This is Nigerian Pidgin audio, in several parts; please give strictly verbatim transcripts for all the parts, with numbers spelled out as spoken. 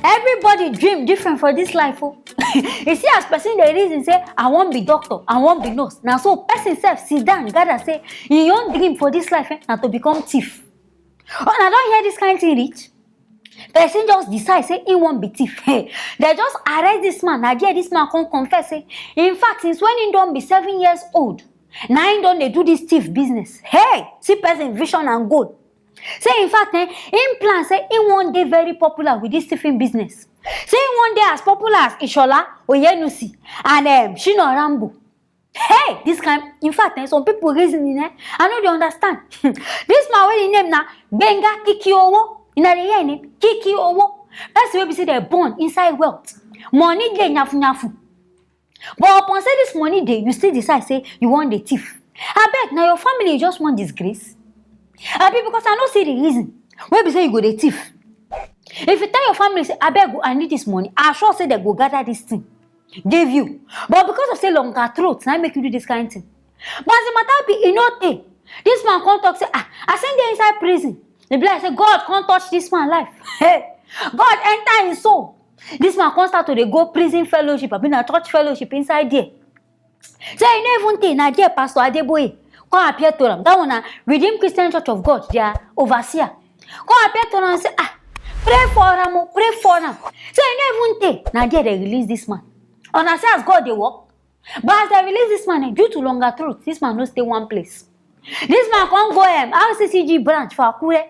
Everybody dream different for this life o. You see, as person dey reason say, "I wan be doctor, I wan be nurse," na so person sef sit down gather say im own dream for this life, eh, na to become thief. Una don hear this kind thing reach? Person just decide say he wan be thief. Hey, they just arrest this man. Na there this man come confess say, in fact, since when he don be seven years old, na he don dey do this thief business. Hey, see person vision and goal. Say, in fact, eh, him plan say he wan dey very popular with this thiefing business. Say he wan dey as popular as Ishola Oyenusi and, um, Shina Rambo. Hey, this kind, in fact, eh, some people reasoning, eh, I no dey understand. This man wey him name na Gbenga Kiki Owo. Una dey hear him name? Kiki Owo. Person wey be say they born inside wealth. Money dey nyafu nyafu. But upon say this money dey, you still decide say you wan dey thief. Abeg, na your family you just wan disgrace? Abi because I no see the reason wey be say you go dey thief. If you tell your family say, "Abeg o, I need this money," I sure say they go gather this thing give you. But because of say longer throat, na make you do this kind thing. But as the matter be, e no tey. This man come talk say, "Ah, as him dey inside prison, e be like say God come touch this man life." Hey, God enter him soul. This man come start to dey go prison fellowship, abi na church fellowship inside there. Say e no even tey, na there Pastor Adeboye come appear to am. That one na Redeemed Christian Church of God, their overseer. Come appear to am say, "Ah, pray for am o, pray for am." Say e no even tey, na there they release this man. Una see as God dey work? But as they release this man, eh, due to longer throat, this man no stay one place. This man come go, um, R C C G branch for Akure.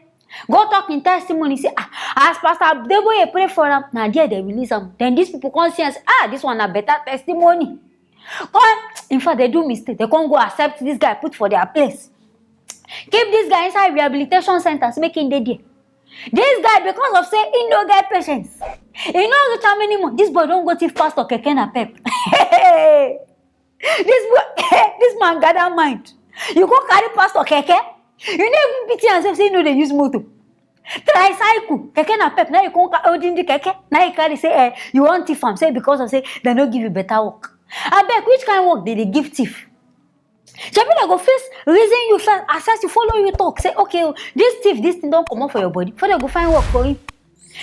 Go talk in testimony, say, "Ah, as Pastor Adeboye pray for am, na there they release am." Then these people come see and say, "Ah, this one na better testimony." Come, in fact, they do mistake. They come go accept this guy, put for their place. Keep this guy inside rehabilitation centers, make him dey there. This guy, because of say he no get patience, he no reach how many months, this boy don go thief pastor keke napep. This boy, this man gather mind. You go carry pastor keke? You no even pity yourself say you no dey use motor. Tricycle, keke napep, now you come ca-, holding the keke. Now you carry say, eh, you wan thief am, say because of say they no give you better work. Abeg, which kind work they dey give thief? Shebi they go first reason you first, assess you, follow you talk. Say, "Okay o, this thief, this thing don comot for your body." Before they go find work for you.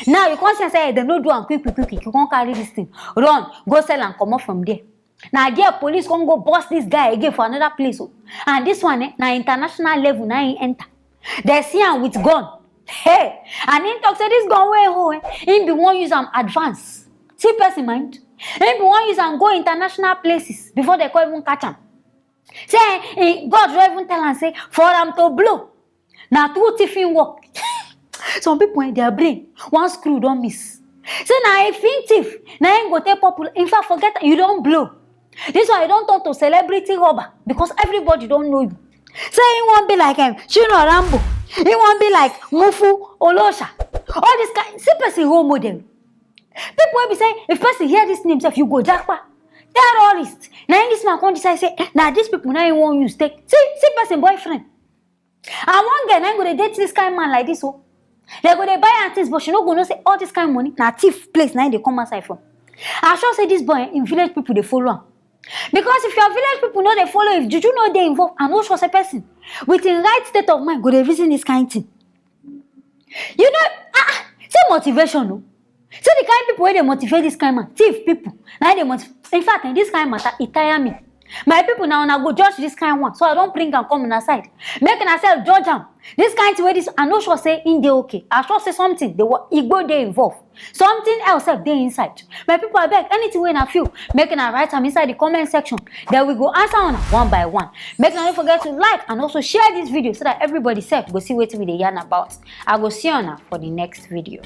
Now you come see say, eh, they no do am quick, quick, quick, quick. You come carry this thing, run, go sell and comot from there. Na there police come go bust this guy again for another place o. And this one, eh, na international level na him enter. They see am with gun. Hey, and him talk say this gun wey hold, eh, him be wan use am advance. See person mind. Him be wan use am go international places before they come even catch am. Say, eh, God don even tell am say for am to blow, na two thiefing work. Some people, eh, their brain, one screw don miss. Say na if him thief, na him go take popular. In fact, forget you don blow. This one, you don turn to celebrity robber because everybody don know you. Say he wan be like, um, Shina Rambo. He wan be like Mufu Olosha. All this kind, see person role model. People wey be say, if person hear this name sef, you go japa. Terrorist. Na him this man come decide say, eh, na these people na him wan use take. See, see person boyfriend. And one girl na him go dey date this kind man like this o. They go dey buy am things, but she no go know say all this kind money na thief place na him dey come outside from. I sure say this boy, eh, him village people dey follow am. Because if your village people no dey follow, if juju no dey involved, I no sure say person with him right state of mind go dey reason this kind thing. You know, ah, ah, see motivation o. See the kind people wey dey motivate this kind man. Thief people. Na dey motiv-, in fact, eh, this kind matter, e tire me. My people, na una go judge this kind one. So I don bring am come una side. Make una sef judge am. This kind thing wey this, I no sure say him dey okay. I sure say something dey wa-, e go dey involved. Something else sef dey inside. My people, abeg, anything wey una feel, make una write am inside the comment section. Then we go answer una one by one. Make una no forget to like and also share this video so that everybody sef go see wetin we dey yarn about. I go see una for the next video.